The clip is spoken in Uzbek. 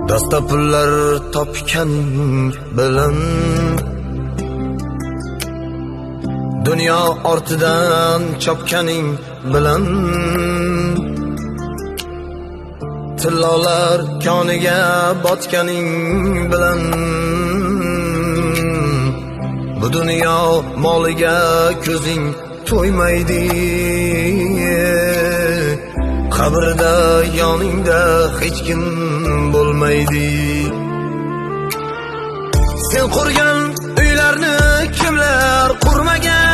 Dasta pullar topganing bilan, dunyo ortidan chopganing bilan, tillolar koniga botganing bilan, bu dunyo moliga ko'zing to'ymaydi. Qabrda yoningda hech kim bo'lmaydi. Sen qurgan uylarni kimlar qurmagan?